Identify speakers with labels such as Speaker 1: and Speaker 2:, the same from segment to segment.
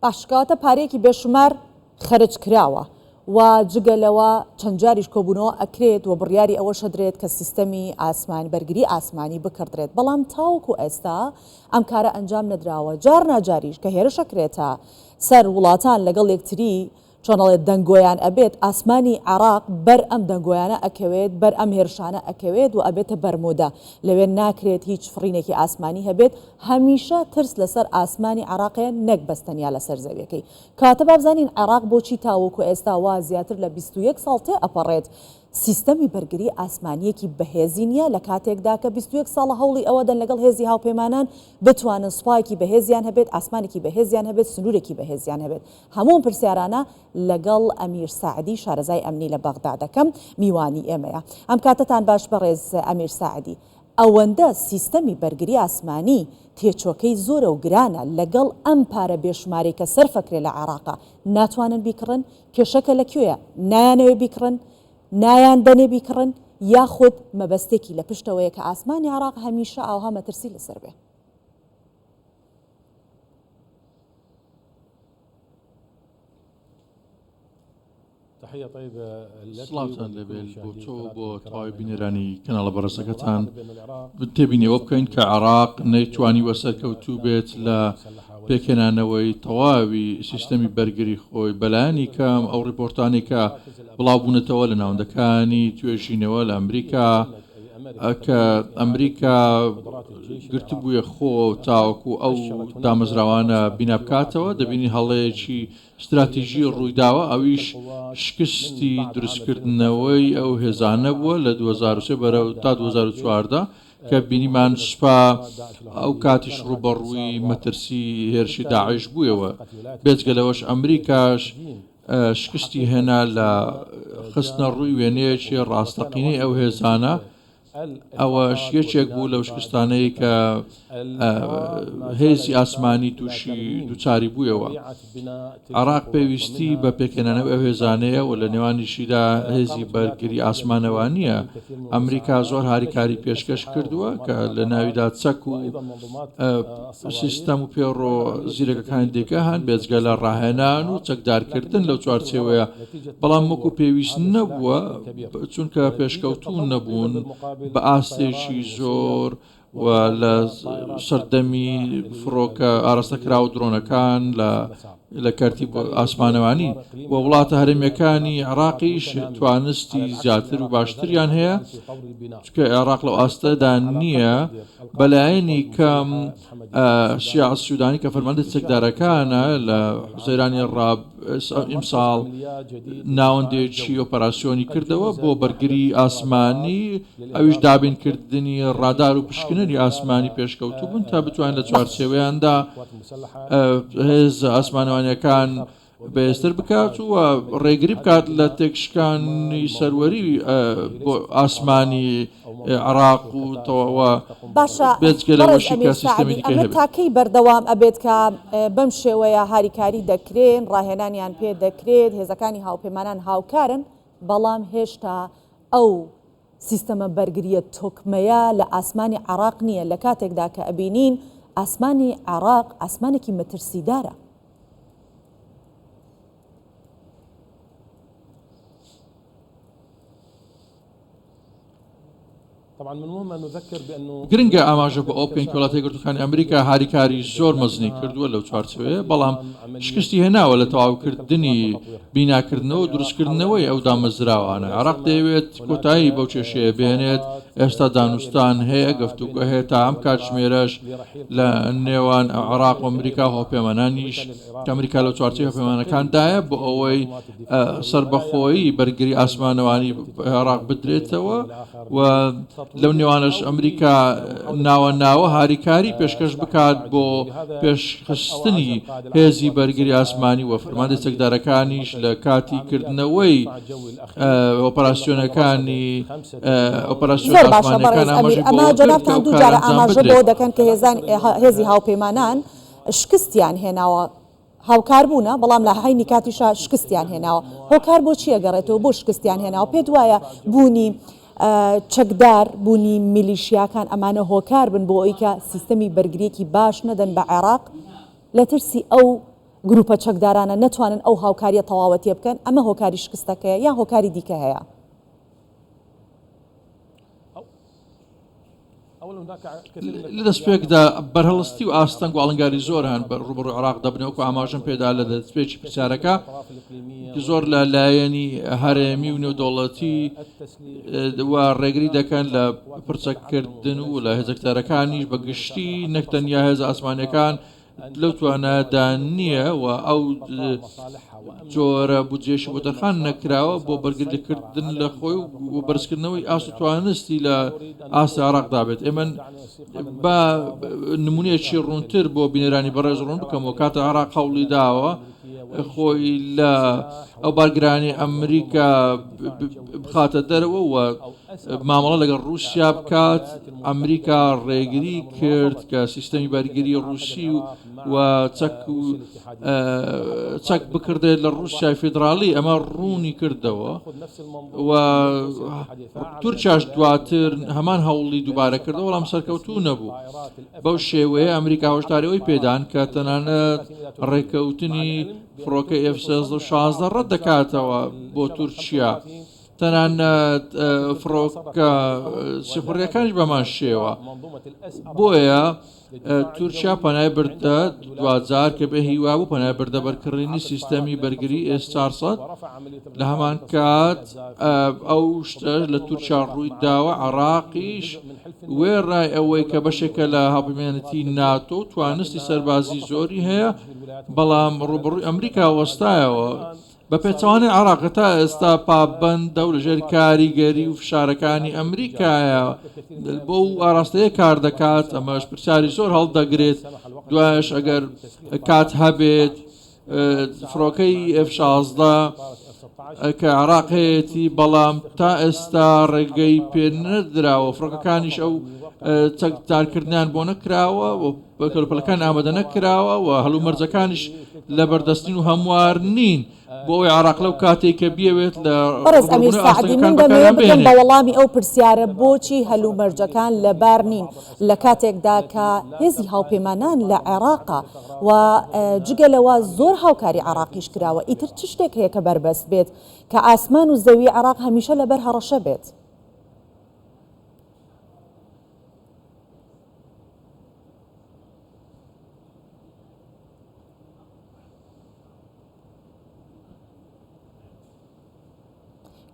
Speaker 1: باش کەواتە پارەیەکی بێشومار خەرج کراوە و جگە لەوە چەند جاریش کۆبوونەوە ئەکرێت و بڕیاری ئەوەش ئەدرێت کە سیستەمی ئاسمانی بەرگری ئاسمانی بکڕدرێت بەڵام تاوەکو ئێستا ئەم کارە ئەنجام نەدراوە جار ناجاریش کە هێرش ئەکرێتە سەر وڵاتان لەگەڵ یەکتری چۆن ئەڵێت دەنگۆیان ئەبێت ئاسمانی عێراق بەر ئەم دەنگۆیانە ئەکەوێت بەر ئەم هێرشانە ئەکەوێت و ئەبێتە بەرمودە لەوێ ناکرێت هیچ فڕینێکی ئاسمانی هەبێت هەمیشە ترس لەسەر ئاسمانی عێراقەیە نەک بەس تەنیا لەسەر زەویەکەی کەواتە با بزانین عێراق بۆچی تاوەکو ئێستا وا زیاتر لە 21 ساڵ تێ ئەپەڕێت سیستەمی بەرگری ئاسمانیەکی بەهێزی نیە لە کاتێکدا کە 21 ساڵە هەوڵی ئەوە دەن لەگەڵ هێزی هاوپەیمانان بتوانن سوپایەکی بەهێزیان هەبێت ئاسمانێکی بەهێزیان هەبێت سنورێکی بەهێزیان هەبێت هەموو ئەم پرسیارانە لەگەڵ ئەمیر ساعدی شارەزای ئەمنی لە بەغدا دەکەم میوانی ئێمەیە. ئەم کاتەتان باش بەڕێز ئەمیر ساعدی. ئەوەندە سیستەمی بەرگری ئاسمانی تێچوەکەی زۆرە و گرانە لەگەڵ ئەم پارە بێشومارەی کە سەرفەکرێ لە عێراقا ناتوانن بیکڕن؟ کێشەکە لە کوێیە؟ نایانەوێ بیکڕن؟ نایاندەنێ بیکڕن؟ یاخود مەبەستێکی لە پشتەوەیە کە ئاسمانی عێراق هەمیشە ئاوها مەترسی لەسەر بێ؟
Speaker 2: سڵاوتان لێبێت بۆ تۆ و بۆ تەواوی بینەرانی کەناڵە بەڕێزەکەتان. تێبینی ئەوە بکەین کە عێراق نەیتوانیوە سەرکەوتوو بێت لە پێکهێنانەوەی تەواوی سیستەمی بەرگری خۆی بەلایەنی کەم ئەو ڕیپۆرتانەی کە بڵاوبوونەتەوە لە ناوەندەکانی توێژینەوە لە ئەمریکا کە ئەمریکا گرتبوویە خۆ تاوەکو ئەو دامەزراوانە بینا بکاتەوە، دەبینین هەڵەیەکی ستراتیژی ڕوویداوە، ئەویش شکستی دروستکردنەوەی ئەو هێزانە بووە لە 2003 بەرەو تا 2014 کە بینیمان سوپا ئەو کاتیش ڕووبەڕووی مەترسی هێرشی داعش بوویەوە، بێجگە لەوەش ئەمریکاش شکستی هێنا لە خستنەڕووی وێنەیەکی ڕاستەقینەی ئەو هێزانە، ئەوەش یەکێک بوو لەو شکستانەی کە هێزی ئاسمانی تووشی دووچاری بوویەوە. عێراق پێویستی بە پێکهێنانەوەی ئەو هێزانەیە و لە نێوانیشیدا هێزی بەرگری ئاسمانەوانییە. ئەمریکا زۆر هاریکاری پێشکەش کردووە کە لە ناویدا چەک و سیستەم و پێڕۆ زیرەکەکانی دیکە هەن، بێجگە لە ڕاهێنان و چەکدارکردن لەو چوارچێوەیە، بەڵام وەکو پێویست نەبووە، چونکە پێشکەوتوو نەبوون بە ئاستێکی زۆر و لە سەردەمی فڕۆکە ئاراستەکراو و درۆنەکان لە لە کەرتی ئاسمانەوانی و وڵاتە هەرێمیەکانی عێراقیش توانستی زیاتر و باشتریان هەیە چونکە عێراق لەو ئاستەدا نییە بەلایەنی کەم شیاع سودانی کە فەرماندەی چەکدارەکانە لە حوزەیرانی ڕاب ئیمساڵ ناوەندێکی ئۆپەراسیۆنی کردەوە بۆ بەرگری ئاسمانی ئەویش دابینکردنی ڕادار و پشکنەری ئاسمانی پێشکەوتوو بوون تا بتوانن لە چوارچێوەیاندا هێزە ئاسمانەوانیەکان بەهێزتر بکات و ڕێگری بکات لە تێکشکانی سەروەری بۆ ئاسمانی عێراق و تەواوە
Speaker 1: باشە
Speaker 2: بێجگە
Speaker 1: بەڕێز
Speaker 2: لەوەشی
Speaker 1: ئەمیر
Speaker 2: کە سیستەمی
Speaker 1: ساعدی
Speaker 2: دیکەی
Speaker 1: ئەمە
Speaker 2: هەبێت.
Speaker 1: تا کەی بەردەوام ئەبێت کە بەم شێوەیە هاریکاری دەکرێن ڕاهێنانیان پێ دەکرێت هێزەکانی هاوپەیمانان هاوکارن بەڵام هێشتا ئەو سیستەمە بەرگرییە تۆکمەیە لە ئاسمانی عێراق نییە، لە کاتێکدا کە ئەبینین ئاسمانی عێراق ئاسمانێکی مەترسیدارە.
Speaker 2: گرنگە ئاماژە بە ئەوە بکەین کە وڵاتە یەکگرتووەکانی ئەمریکا هاریکاری زۆر مەزنی کردووە لەو چوارچێوەیە، بەڵام شکستی هێناوە لە تەواوکردنی بیناکردنەوە و دروستکردنەوەی ئەو دامەزراوانە. عێراق دەیەوێت کۆتایی بەو کێشەیە بهێنێت، ئێستا دانوستان هەیە، گفتوگۆ هەیە، تا ئەم کاتژمێرەش لە نێوان عێراق و ئەمریکا و هاوپەیمانانیش کە ئەمریکا لە چوارچێوەی هاوپەیمانەکاندایە بۆ ئەوەی سەربەخۆیی بەرگری ئاسمانەوانی عێراق بدرێتەوە و لەو نێوانەش ئەمریکا ناوە ناوە هاریکاری پێشکەش بکات بۆ پێشخستنی هێزی بەرگری ئاسمانی و فەرماندەی چەکدارەکانیش لە کاتی کردنەوەی ئۆپەراسیۆنەکانی ئۆپەراسیۆنە
Speaker 1: زۆر باشە
Speaker 2: ئاسمانیەکان
Speaker 1: بەڕێز ئەمیر
Speaker 2: ئاماژەی بۆ
Speaker 1: ئەمە
Speaker 2: ئەوە کرد کە
Speaker 1: جەنابتان
Speaker 2: ئەو
Speaker 1: دوو
Speaker 2: کارە
Speaker 1: جارە
Speaker 2: ئەنجام
Speaker 1: ئاماژە
Speaker 2: بدرێت.
Speaker 1: بەوە دەکەن کە هێزان هێزی هاوپەیمانان شکستیان هێناوە هاوکار بوونە، بەڵام لە عەینی کاتیشا شکستیان هێناوە. هۆکار بۆ چی ئەگەڕێتەوە بۆ شکستیان هێناوە؟ پێت وایە بوونی چەکدار، بوونی میلیشیاکان ئەمانە هۆکار بن بۆ ئەوی کە سیستەمی بەرگرییەکی باش نەدەن بە عێراق لە ترسی ئەو گروپە چەکدارانە نەتوانن ئەو هاوکاریە تەواوەتیە بکەن، ئەمە هۆکاری شکستەکەیە یان هۆکاری دیکە هەیە؟
Speaker 2: لە دەستپێکدا بەرهەڵستی و ئاستەنگ و ئاڵنگاری زۆر هەن بە ڕووبەڕووی عێراق دەبنەوە، وەکو ئاماژەم پێدا لە دەستپێکی پرسیارەکە زۆر لە لایەنی هەرێمی و نێودەوڵەتی و ڕێگری دەکەن لە پرچەککردن و لە هێزەکتارەکانیش بە گشتی نەک تەنیا هێزە ئاسمانیەکان لەو توانایەدا نییە و ئەو جۆرە بودجەیەشی بۆ تەرخان نەکراوە بۆ بەرگریکردن لە خۆی و بەرزکردنەوەی ئاست و توانستی لە ئاستی عێراقدا بێت. ئێمە با نمونەیەکی ڕوونتر بۆ بینەرانی بەڕێز ڕوون بکەمەوە، کاتە عێراق هەوڵی داوە خۆی لە ئەو بارگرانی ئەمریکا بخاتە دەرەوە و مامەڵە لەگەڵ ڕووسیا بکات، ئەمریکا ڕێگری کرد کە سیستەمی بەرگری ڕووسی و چەک و چەک بکڕدرێت لە ڕووسیای فیدراڵی، ئەمە ڕوونی کردەوە و تورکیاش دواتر هەمان هەوڵی دووبارە کردەوە، بەڵام سەرکەوتوو نەبوو. بەو شێوەیە ئەمریکا هۆشداری ئەوەی پێدان کە تەنانەت ڕێککەوتنی فڕۆکەی ئێف 13 و 16 ڕەت دەکاتەوە بۆ تورکیا. تەنانەت فڕۆکە سیخوڕیەکانیش بەمان شێوە. بۆیە تورکیا پەنای بردە دواجار کە بێ هیوا بوو پەنای بردە بەر کڕینی سیستەمی بەرگری ئێس 400. لە هەمان کات ئەو شتەش لە تورکیا ڕووی داوە، عێراقیش وێڕای ئەوەی کە بەشێکە لە هاوپەیمانێتی ناتۆ و توانستی سەربازی زۆری هەیە، بەڵام ڕووبەڕووی ئەمریکا وەستایەوە. بە پێچەوانەی عێراق کە تا ئێستا پابەندە و لەژێر کاریگەری و فشارەکانی ئەمریکایە بۆ ئەو ئاراستەیە کار دەکات، ئەمەش پرسیاری زۆر هەڵدەگرێت، دوایش ئەگەر کات هەبێت فڕۆکەی ئێف 16 کە عێراق هەیەتی بەڵام تا ئێستا ڕێگەی پێ نەدراوە، فڕۆکەکانیش ئەو چەکدارکردنیان بۆ نەکراوە و کەلوپەلەکان ئامادە نەکراوە و هەلومەرجەکانیش لەبەردەستین و هەموار نین بۆ ئەوەی عێراق لەو کاتێک کە بیەوێت لە
Speaker 1: بەڕێز ئەمیر
Speaker 2: ڕووبەڕووبوونەوەی
Speaker 1: سەعدی
Speaker 2: ئاستەنگەکان
Speaker 1: من دەمەوێت
Speaker 2: بەکاریان
Speaker 1: بگەم بە
Speaker 2: بهێنێت.
Speaker 1: وەڵامی ئەو پرسیارە بۆچی هەلومەرجەکان لەبار نین لە کاتێکدا کە هێزی هاوپەیمانان لە عێراقە و جگە لەوە زۆر هاوکاری عێراقیش کراوە ئیتر چ شتێک هەیە کە بەربەست بێت کە ئاسمان و زەوی عێراق هەمیشە لەبەر هەڕەشە بێت؟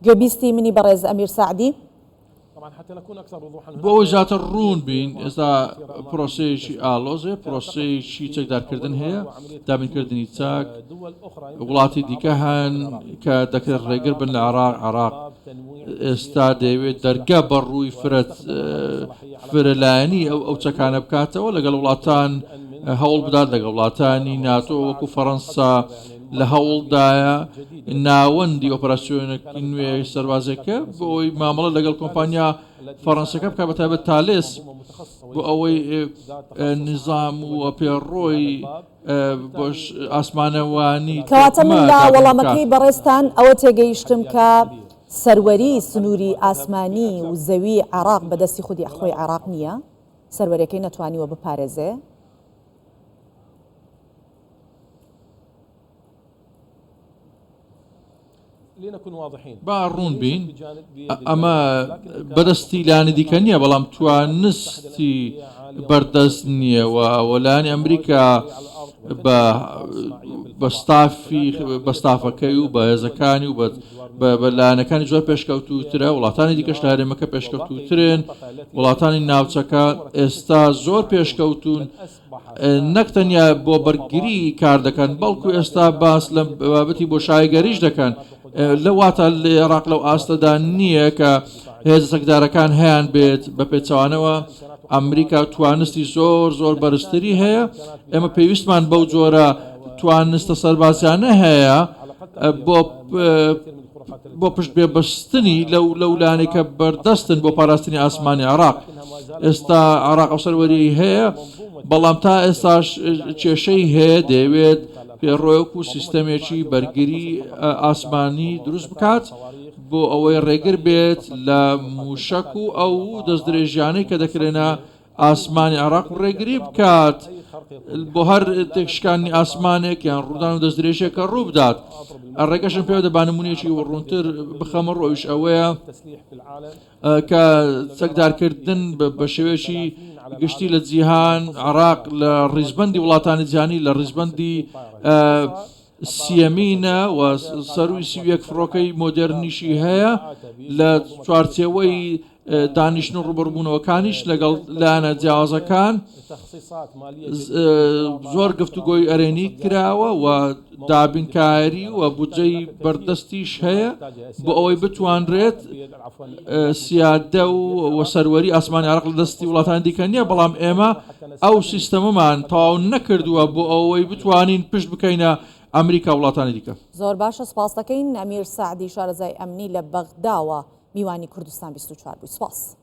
Speaker 1: گوێبیستی منی بەڕێز ئەمیر سەعدی؟
Speaker 2: بۆ ئەوەی زیاتر ڕوون بین، ئێستا پرۆسەیەکی ئاڵۆزێ، پرۆسەیەکی چەکدارکردن هەیە، دابینکردنی چەک، وڵاتی دیکە هەن کە دەکرێت ڕێگر بن لە عێراق، عێراق ئێستا دەیەوێت دەرگا بە ڕووی فرەلایەنی ئەو چەکانە بکاتەوە، لەگەڵ وڵاتان هەوڵ بدات، لەگەڵ وڵاتانی ناتۆ وەکو فەڕەنسا لە هەوڵدایە ناوەندی ئۆپەراسیۆنێکی نوێ سەربازێکە بۆ ئەوەی مامەڵە لەگەڵ کۆمپانیا فەڕەنسەکە بکات، بەتایبەت تالێس، بۆ ئەوەی نیزام و پێڕۆی بۆش ئاسمانەوانی
Speaker 1: کەواتە من
Speaker 2: تۆکمە
Speaker 1: لە
Speaker 2: دابین بکات.
Speaker 1: وەڵامەکەی بەڕێزتان ئەوە تێگەیشتم کە سەروەری سنووری ئاسمانی و زەوی عێراق بەدەستی خودی خۆی عێراق نییە، سەروەریەکەی نەتوانیوە بپارێزێ.
Speaker 2: با ڕوون بین، ئەمە بەدەستی لایەنی دیکە نییە، بەڵام توانستی بەردەست نییە و لایەنی ئەمریکا بە ستافی بە ستافەکەی و بە هێزەکانی و بە لایەنەکانی زۆر پێشکەوتووترە، وڵاتانی دیکەش لە هەرێمەکە پێشکەوتووترن، وڵاتانی ناوچەکە ئێستا زۆر پێشکەوتوون. نەک تەنیا بۆ بەرگری کار دەکەن، بەڵکو ئێستا باس لە بابەتی بۆشاییگەریش دەکەن. لە واتە لە عێراق لەو ئاستەدا نییە کە هێزە چەکدارەکان هەیان بێت، بە پێچەوانەوە ئەمریکا توانستی زۆر زۆر بەرزتری هەیە. ئێمە پێویستمان بەو جۆرە توانستە سەربازیانە هەیە بۆ بۆ پشت بێ بەستنی لەو لەو لایەنەی کە بەردەستن بۆ پاراستنی ئاسمانی عێراق. ئێستا عێراق ئەو سەروەریی هەیە، بەڵام تا ئێستاش کێشەی هەیە، دەیەوێت پێڕۆیەک و سیستەمێکی بەرگری ئاسمانی دروست بکات بۆ ئەوەی ڕێگر بێت لە مووشەک و ئەو دەستدرێژیانەی کە دەکرێنە ئاسمانی عێراق و ڕێگری بکات. بۆ هەر تێکشکانی ئاسمانێک یان ڕوودان و دەستدرێژێک کە ڕوو بدات. ڕێگەشم پێ بدە با نموونەیەکی ڕوونتر بخەمە ڕوو، ئەویش ئەوەیە کە چەکدارکردن بە شێوەیەکی گشتی لە جیهان، عێراق لە ڕیزبەندی وڵاتانی جیهانی لە ڕیزبەندی سییەمینە و سەرووی 31 فڕۆکەی مۆدێرنیشی هەیە لە چوارچێوەی دانیشتن و ڕوبەڕبوونەوەکانیش لەگەڵ لایەنە جیاوازەکان زۆر گفتوگۆی ئەرێنی کراوە و دابینکاری و بودجەی بەردەستیش هەیە بۆ ئەوەی بتوانرێت سیادە و سەروەری ئاسمانی عراق لە دەستی وڵاتانی دیکە نییە بەڵام ئێمە ئەو سیستەمەمان تەواو نەکردووە بۆ ئەوەی بتوانین پشت بکەینە ئەمریکا وڵاتانی دیکە.
Speaker 1: زۆر باشە سپاس دەکەین ئەمیر سەعدی شارەزای ئەمنی لە بەغداوە میوانی کوردستان 24 بووی سپاس.